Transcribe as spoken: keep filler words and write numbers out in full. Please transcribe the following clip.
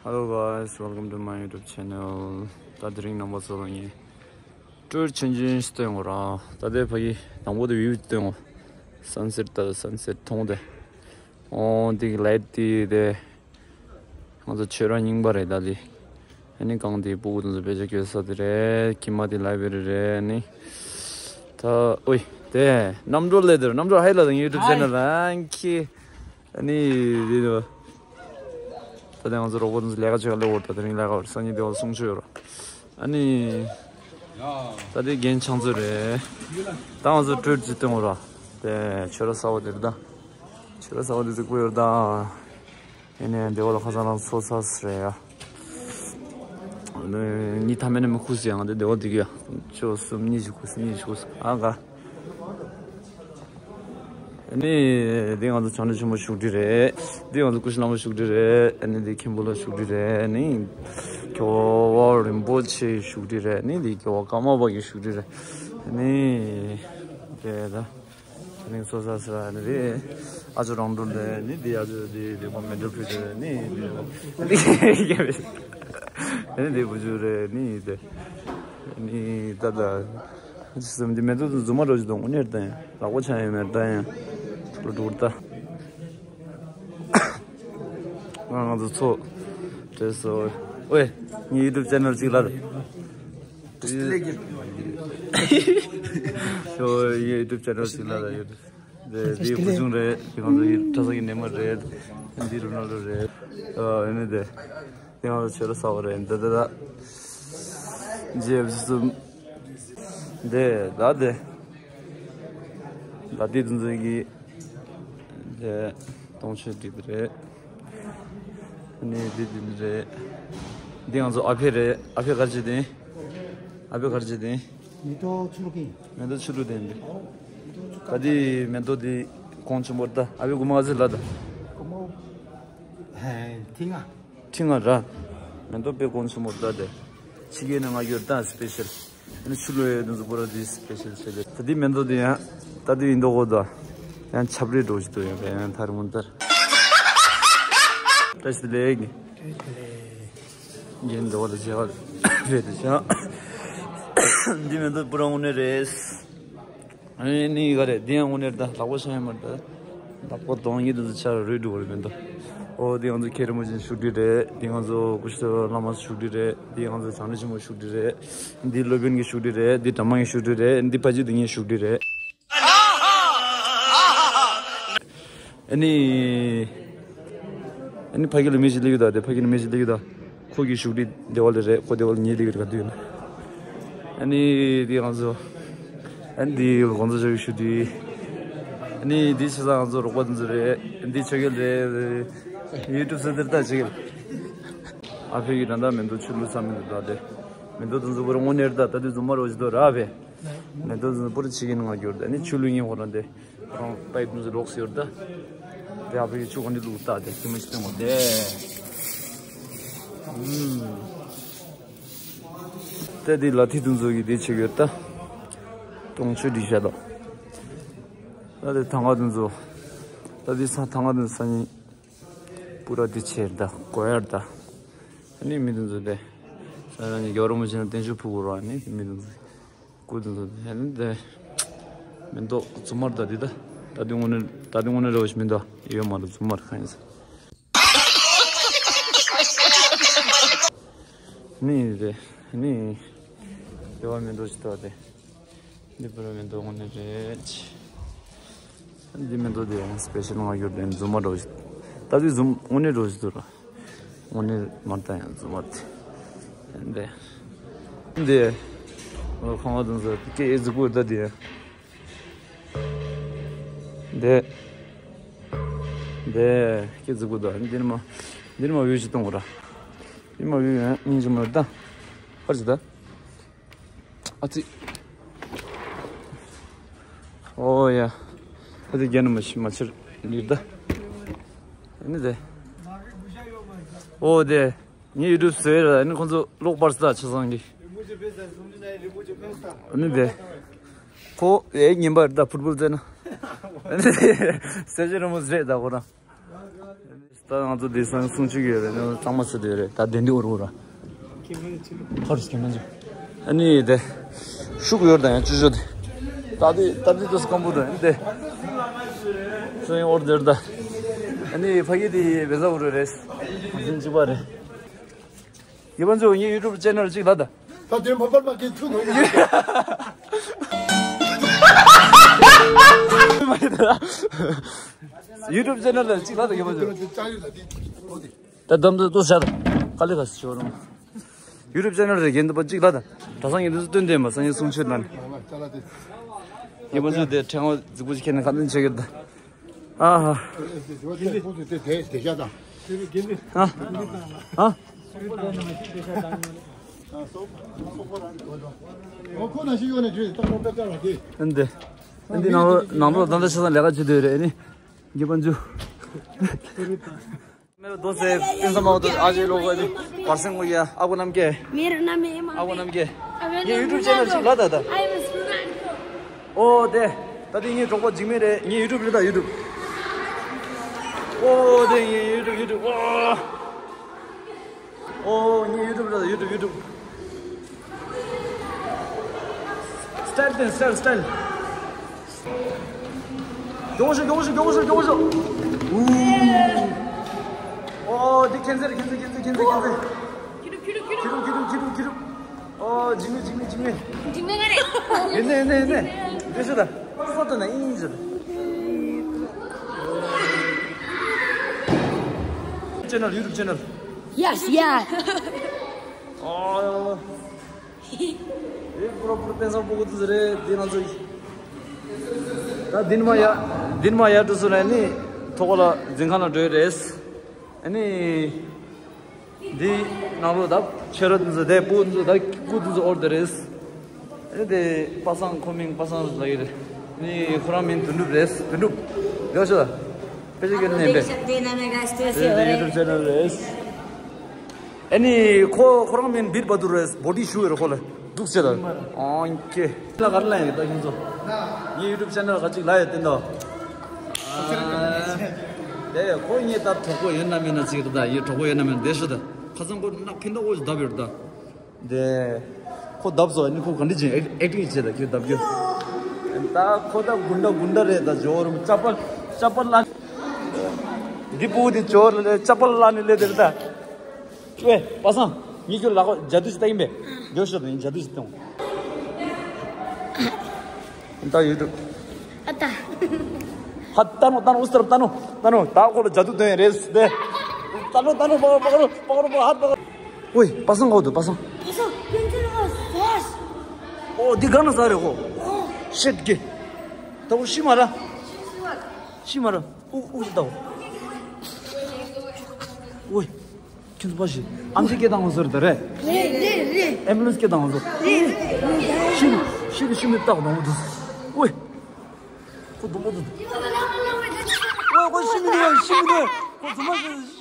Hello guys, welcome to my YouTube channel. ད་དེ་རིང་རྣམ་པ་ཚོ་ལ་ངས་སྤྲོས་ཆེན་ཆེན་ཞིག་སྟོན་དགོས་ར། ད་ལྟའི་ཕ་གི་དང་པོ་དེ་བིའུ་སྟོན་དགོས། སན་སེཊ་ད་སན་སེཊ་མཐོང་དེ། ཨོ་འདི་གི་ལའེ་ཊི་དེ་དེ། ང་ཚོ་ཆོས་ར་རྙིང་པ་རེད་ད་དེ། ཨ་ནི་གང་དེ་སྤུ་གུ་དེ་ཚོ་དཔེ་ཆ་སྐྱོད་ས་དེ་རེད། ཁྱིམ་མ་དེ་ལའི་བྷེ་རི་རེད། ཨ་ནི་ད་ཨོའི་དེ་རྣམ་གྲོལ་ལས་དེ་རྣམ་གྲོལ་ཧའི་ལ་དང་ཡུ་ཊུབ་ཆེ་ནལ་རང་ཁྱི། ཨ་ནི་འདི་ནི། ད་ལྟ་ང་ཚོ་རོགས་པ་ཚོ་ལས་ཀ་བྱེད་ག་སླེབས་ཡོད་རེད། ད་དེ་རིང་ལས་ཀ་བར་སང་ཉིན་དེ་བ་གསུང་ཆོས་ཡོད་རེད། ཨ་ནི། ད་དེ་རྒན་ཆང་ཚོད་རེད། ད་ང་ཚོ་སྤྲོས་ཅིག་སྟོན་དགོས་ར། དེ་ཆོས་ར་ས་བ་དེ་རེད་ད། ཆོས་ར་ས་བ་དེ་ཚོ་བརྐོས་ཡོད་རེད་ད། ཨ་ནི་སྡེ་བ་ལ་ཁ་སང་རང་ཚོ་ཚ་རེད་ཡ། ནི་ཐ་མེད་ནི་མི་ཁུ་སི་ཡང་དེ་སྡེ་བ་དེ་གི་ཡ། ཆོས་གསུམ་གཉིས་ཤིག་ཁུ་སི་གཉིས་ཤིག་ཁུ་སི་ཨ་ག་ཨ་ནི་འདི་ང་ཚོ་བྱང་སྒྲོལ་ཆེན་པོ་བཞུགས་ཁྲི་རེད། འདི་ང་ཚོ་སྐུ་ཞབས་བླ་མ་བཞུགས་ཁྲི་རེད། ཨ་ནི་འདི་མཁན་པོ་ལ་བཞུགས་ཁྲི་རེད། ཨ་ནི་རྒྱལ་བ་རིན་པོ་ཆེ་བཞུགས་ཁྲི་རེད། ཨ་ནི་འདི་རྒྱལ་བ་ཀརྨ་པ་གི་བཞུགས་ཁྲི་རེད། ཨ་ནི་དེ་ད་ཨ་ནི་སོ་ས་ས་ཨ་ནི་རེད། ཨ་ཅོ་རང་འགྲོ་ལས་ནི་འདི་ཨ་ཅོ་འདི་འདི་ཁོ་མེ་འགྲོ་ཕུལ་ཏེ་ནི་འདི་ཨ་ནི་འདི་བུ་ཆུ་རེད། ནི་དེ་ནི་ད་ད། ཅི་སེམས་ཀྱི་མེ་ཏོག་ཏུ་རྫུན་མ་རོ་ཞིག་དང་དངོས་གནས་ལྟ་ཡང་ལག་པ་ཆགས་ཡོད་མེད་ལྟ་ཡང་ལོ་དྲུག་ལྟ། ང་ང་ཚོ་ཚོ་བྲེས་སོ། ཝེ་ངའི་ཡུ་ཊུབ་ཆེ་ནལ་ཅིག་ལ་རེད། ཤོ་ངའི་ཡུ་ཊུབ་ཆེ་ནལ་ཅིག་ལ་རེད་ཡོད། དེ་དེ་བུ་ཆུང་རེད། དེ་ང་ཚོ་ཡི་གྲྭ་ས་གི་ནེ་མར་རེད། འདི་རོ་ནལ་རེད། ཨ་ནི་དེ། དེ་ང་ཚོ་ཆོས་ར་ས་བ་རེད་འདི་དེ་ད། རྗེས་སུ། འདི་ད་དེ། ད་དེ་དུ་འཛིན་གི། དེ་སྟོང་མཆོད་འདི་དེ་རེད། ནི་འདི་འདི་རེད། འདི་ང་ཚོ་ཨ་ཕེ་རེད། ཨ་ཕེ་གར་ཅི་དེ། ཨ་ཕེ་གར་ཅི་དེ། མེ་ཏོག་ཆུ་ལུག་གི། མེ་ཏོག་ཆུ་ལུག་དེ་འདི། ད་དེ་མེ་ཏོག་དེ་གོང་ཆེན་པོ་ད་ཨ་ཕེ་གུ་མ་ག་ཚི་ལ་ད། ཧེ་ཐིང་ང་། ཁྲི་ལྔ་ར། མེ་ཏོག་དཔེ་གོང་ཆེན་པོ་ད་དེ། ཕྱི་རྒྱལ་ནས་ང་ཡོད་ད་སི་པེ་ཤལ། ཨ་ནི་ཆུ་ལོ་ཡོད་དེ་ཚོ་པོ་ར་དེ་སི་པེ་ཤལ་བྱས་ཏེ། ད་དེ་མེ་ཏོག་དེ་ཡང་ད་དེ་ཡིན་མདོག་གོ་ད། ཡང་ཆབ་རེ་འགྲོ་བཞིན་འདུག་ཡང་ཡང་ཐར་མུན་ཐར། བཀྲ་ཤིས་བདེ་ལེགས། རྒན་འདྲ་བ་ལ་བྱ་བ་རེད་དེ་བྱ། འདི་མེ་ཏོག་པོ་ར་དངོས་གནས་རེད། ཨ་ནི་ག་རེ་འདི་ཡང་དངོས་གནས་ད་ལག་པ་ཤ་ཡང་མ་རེད། ལག་པ་གདོང་གཉིས་དེ་ཚོ་ཆ་རུས་འགྲོ་བ་རེད་མེད་དོ། ཨོ་འདི་ང་ཚོ་མཁན་རིན་པོ་ཆེ་བཞུགས་ཁྲི་རེད། འདི་ང་ཚོ་སྐུ་ཞབས་བླ་མ་བཞུགས་ཁྲི་རེད། འདི་ང་ཚོ་བྱང་སྒྲོལ་ཆེན་པོ་བཞུགས་ཁྲི་རེད། འདི་སློབ་དཔོན་གྱི་བཞུགས་ཁྲི་རེད། འདི་བྲམ་ངའི་བཞུགས་ཁྲི་རེད། འདི་ཕ་ཇི་འདི་ངའི་བཞུགས་ཁྲི་རེད། ཨ་ནི། ཨ་ནི་ཕ་གི་ལ་མི་ཞིག་སླེབས་ཡོད་ད་དེ་ཕ་གི་ལ་མི་ཞིག་སླེབས་ཡོད་ད། ཁོ་གི་བཞུགས་ཁྲི་སྡེ་བ་ལ་རེད། ཁོ་སྡེ་བ་ལ་ཉེ་སླེབས་ཡོད་ག་དུས་ཡིན། ཨ་ནི་འདི་ང་ཚོ། ཨ་ནི་འདི་གོང་ཚོ་ཞོགས་ཀྱི་བཞུགས་ཁྲི། ཨ་ནི་འདི་ཆ་ཚང་ང་ཚོ་རོགས་པ་དེ་ཚོ་རེད། འདི་ཆོས་རྒྱལ་རེད། ཡུ་ཊུབ་སེ་དེར་ལྟ་ཆོས་རྒྱལ། ཨ་ཕ་གི་ད་ལྟ་མེ་ཏོག་ཆུ་ལུག་ས་མེ་ཏོག་ད་དེ། མེ་ཏོག་དེ་ཚོ་བོར་དངོས་གནས་ད་ད་དེ་རྫུན་མ་རོ་ཞིག་དོ་ར་བས། མེ་ཏོག་དེ་ཚོ་བོར་ཆི་གི་ནང་ང་གྱུར་ད་ནི་ཆུ་ལུག་ཉིན་ཧོ་ར་འདི། རང་པའི་ཕུང་སུ་ལོག་སེ་ཡོད་ད། དེ་ཨ་ཕ་གི་ཆུ་གོ་འདི་ལུག་ད་དེ་ཁྱི་མ་ཞིག་སྟོན་གོ་དེ། ཨུམ། ད་དེ་ལ་ཐི་དུང་ཚོ་གི་དེ་ཆེ་ཡོད་ད། སྟོང་ཆུ་འདི་ཤ་ད། ད་དེ་ཐང་ག་དུང་ཚོ། ད་དེ་ས་ཐང་ག་དུང་ས་ནི། པུ་ར་དེ་ཆེ་ད་གོ་ཡར་ད། ཨ་ནི་མི་དུང་ཚོ་དེ། ས་ར་ནི་ཡོ་རོ་མོ་ཆེ་ན་བརྟན་བཞུགས་ཕུ་གུ་ར་ནི་མི་དུང་ཚོ། སྐུ་དེ་ཚོ་དེ་ནི་དེ་མེ་ཏོག་རྫུན་མ་རེད་ད། འདི་ད་ད་དུང་དངོས་གནས་ད་དུང་དངོས་གནས་རེད་བ་ཞིག་མི་འདུག་ཡོད་མ་རེད། རྫུན་མ་རེད་གང་ཡིན་ཟེར། ནི་དེ་ནི་དེ་བ་མེ་ཏོག་ཞིག་འདུག་དེ། འདི་པུ་ར་མེ་ཏོག་དངོས་གནས་རེད། འདི་མེ་ཏོག་དེ་ཡང་སི་པེ་ཤལ་ང་ཡོད་དེ་རྫུན་མ་རེད་བ་ཞིག་ད་དུང་རྫུན་དངོས་གནས་རེད་བ་ཞིག་འདུག་ར། དངོས་གནས་མ་ལྟ་ཡང་རྫུན་མ་རེད། འདི། འདི། ཁང་བ་དང་ཟེར་སྐད་ཨེ་ཟིག་པོ་ད་འདི། འདི། འདི་སྐད་ཟིག་པོ་ད་འདི་ནི་མ། འདི་ནི་མ་བེའུ་ཅིག་གཏོང་གོ་ར། འདི་མ་བེའུ་ཡང་སྙིང་རྗེ་མ་རེད་ད། ཕར་ཅིག་ད། ཨ་ཙི། ཨོ་ཡ། ད་འདི་རྒྱ་ནི་མ་ཤི་མ་ཆེར་ལིར་ད། ཨ་ནི་དེ། ཨོ་དེ། ངའི་ཡུ་ཊུབ་བཟོས་ར། ཨ་ནི་ཁོང་ཚོ་ལོག་པར་སྟ་ཆ་ཚང་གི། ཨ་ནི་དེ། ཁོ་ཨེ་ཉན་པར་ད་ཕུཊ་བོལ་རྩེ་ན། ཨ་ནི་དེ། སེ་ཇེ་ར་མོ་ཟེ་ད་ཁོ་རང་། ད་ང་ཚོ་འདི་སང་གསུང་ཆོས་ཀྱི་ཡོད་རེད། ནི་གཙང་མ་ཟེར་དུ་ཡོད་རེད། ད་དེ་འདི་འུར་འུར་ར། ཐོར་སྐྱེ་མ་འཇུ། ཨ་ནི་དེ་ཤུགས་ཡོད་དང་ཡང་ཅུ་ཅུ་དེ། ད་དེ་ད་དེ་དུས་སྐམ་པོ་དང་དེ། སང་ཡང་འོར་དེར་ད། ཨ་ནི་ཕ་གི་དེ་བེ་ཟ་འུར་རེད། ཨ་ནི་གཅིག་པ་རེད། ཡེ་པན་ཚོ་ངའི་ཡུ་ཊུབ་ཅེ་ནལ་གཅིག་ལ་ད། ད་དེ་མ་པར་མ་གི་ཐུག་ནོ་ཡ། ཡུ་ཊུབ་ཅེ་ནལ་ལ་གཅིག་ལ་ད་ཡེ་པན་ཚོ། ད་དམ་དུ་ཏུ་ཤར་ཀ་ལི་ག་སི་ཆོ་རུང་། ཡུ་ཊུབ་ཅེ་ནལ་རེ་གན་དུ་པ་གཅིག་ལ་ད། གྲྭ་ཚང་ཡིན་དུ་སྟོན་དེ་མ་སང་ཡིན་གསུང་ཆོས་ལ་ནི། ཡེ་པན་ཚོ་དེ་ཕྲེང་བ་རྫིག་པོ་ཞིག་ཁྱེར་ནས་ཁ་འདོན་བྱེད་ཀྱི་ད། ཨ་ཧ། ཨ། ཨ། འདི། འདི་ནང་ལོ་ནང་ལོ་ད་ལྟ་ཆ་ཚང་ལས་ཀ་བྱེད་འདོད་རེད་ནི། རྒྱུ་པ་འཇུ། མེ་རོ་དོ་སེ་ཏིན་ས་མ་དོ་ཨ་ཇེ་ལོ་གོ་དི་བར་སེང་གོ་ཡ་ཨ་ཀོ་ནམ་ཀེ། མེ་རོ་ནམ་ཨེ་མ། ཨ་ཀོ་ནམ་ཀེ། ངའི་ཡུ་ཊུབ་ཅེ་ནལ་ཅིག་ལ་ད་ད། ཨོ་དེ། ད་དེ་ངའི་གྲོགས་པོ་འཇིགས་མེད་རེད། ངའི་ཡུ་ཊུབ་རེད་ད་ཡུ་ཊུབ། ཨོ་དེ་ངའི་ཡུ་ཊུབ་ཡུ་ཊུབ་ཨོ། ཨོ་ངའི་ཡུ་ཊུབ་རེད་ད་ཡུ་ཊུབ་ཡུ་ཊུབ། སི་ཊལ་དེ་སི་ཊལ་སི་ཊལ། མགྱོགས་ཤོག་མགྱོགས་ཤོག་མགྱོགས་ཤོག་མགྱོགས་ཤོག་ཨུ། ཨོ་འདི་ཁྱེད་ཚེ་ཁྱེད་ཚེ་ཁྱེད་ཚེ་ཁྱེད་ཚེ་ཁྱེད་ཚེ། ཁྱེད་ཚེ་ཁྱེད་ཚེ་ཁྱེད་ཚེ། ཨོ་འཇིགས་མེད་འཇིགས་མེད་འཇིགས་མེད། འཇིགས་མེད་ང་རེད། ཡིན་ནས་ཡིན་ནས་ཡིན་ནས། འདི་ཤོད་ད། སོ་ད་ན་ཨིན་ཟེར། ཅེ་ནལ་ཡུ་ཊུབ་ཅེ་ནལ། Yes, yeah. ཨོ། ཨེ་པུ་ར་པུ་ར་དཔེ་བཟང་པོ་གོ་ཏུ་ཟེར་རེད་འདི་ང་ཚོ་ཡིན། ད་འདིན་མ་ཡ་འདིན་མ་ཡ་ཏུ་སུ་ན་ནི་ཐོག་ལ་འཛིན་ཁང་ལ་འགྲོ་ཡི་རེད། ཨ་ནི། འདི་ནང་ལོ་ད་ཆེ་ར་ཏུ་ཟེར་དེ་པུ་ཏུ་ཟེར་ད་ཀུ་ཏུ་ཟེར་ཨོར་དེ་རེད། ཨ་ནི་དེ་པ་སང་ཁོ་མིང་པ་སང་ལ་ཡི་རེད། ཨ་ནི་ཁོ་རང་མིང་དོན་གྲུབ་རེད། དོན་གྲུབ། ཡོ་ཤོ་ད། དཔེ་ཆ་ཁྱེར་ནས་པས། དེ་ཡུ་ཊུབ་ཅེ་ནལ་རེད། ཨ་ནི་ཁོ་ཁོ་རང་མིང་བིར་བ་དུར་རེད། བོ་ཌི་ཤུ་ཡོད་རེད་ཁོ་ལ། འདུག་ཟེར་ད། ཨོང་ཀེ། ལ་གར་ལ་ཡིན་ད་ཁྱོད་ཚོ། ངའི་ཡུ་ཊུབ་ཅེ་ནལ་ག་ཅིག་ལ་ཡོད་བསྟན་ད། དེ་ཁོ་ངའི་ད་གྲོགས་པོ་ཡོད་ན་མེད་ན་ཅིག་རེད་ད། ཡའི་གྲོགས་པོ་ཡོད་ན་མེད་ན་དེ་ཤོད་ད། ཁ་སང་ཁོ་ནག་ཕན་ཐོགས་འོ་ཞིག་བརྡབ་ཡོད་རེད་ད། དེ། ཁོ་བརྡབ་སོང་ཨ་ནི་ཁོ་ག་འདྲ་ཅིག་ཨེག་ཨེག་ཊིང་བྱེད་ད་ཁྱོད་བརྡབ་རྒྱུ། ད་ཁོ་ད་གུན་ཌ་གུན་ཌ་རེད་ད། ཇོ་རུམ་ཅ་པལ་ཅ་པལ་ལ། འདི་པུ་དེ་ཇོ་རུ་ལེ་ཅ་པལ་ལ་ནི་ལེ་དེ་རེད་ད། ཨེ་པ་སང་། ངས་ཁྱོད་ལ་ཁོ་ཇ་དུ་ཞིག་ལྟ་ཡིན་པས། ཇོ་ཤོད་དང་ཇ་དུ་ཞིག་སྟོན། ད་ཡུ་ཊུབ། ཨ་ད། ཧ་ད་ནོ་ད་ནོ་ཨུ་སྟར་ད་ནོ་ད་ནོ་ད་ཁོ་ལ་ཇ་དུ་སྟོན་རེད་དེ། ད་ནོ་ད་ནོ་པ་ག་རོ་པ་ག་རོ་པ་ཧ་པ་ག་རོ། ཨོའི་པ་སང་ག་འོ་དུ་པ་སང་། པ་སང་ཕན་ཚུན་ཧ་ཟས། ཨོ་འདི་ག་ན་ཟ་རེད་ཁོ། ཤེད་ཀྱི། ད་ཁོ་ཤི་མ་ར། ཤི་མ་ར། ཨུ་ཨུ་ཤི་ད་འོ། ཨོའི། ཁྱོད་ཚོ་པ་ཞིག་ཨམ་ཆི་སྐད་བཏང་བ་ཟེར་ད་རེད། རེད་རེད་རེད། ཨེམ་བུ་ལན་སི་སྐད་བཏང་བ་ཟེར། རེད་རེད། ཤི་རེད་ཤི་རེད་ཤི་མི་ཏག་དང་བ་དུ། ཨོའི། ཁོ་དུ་མོ་དུ། ཨོའི་ཁོ་ཤི་མི་འདུག་ཤི་མི་འདུག་ཁོ་དུ་མོ་དུ།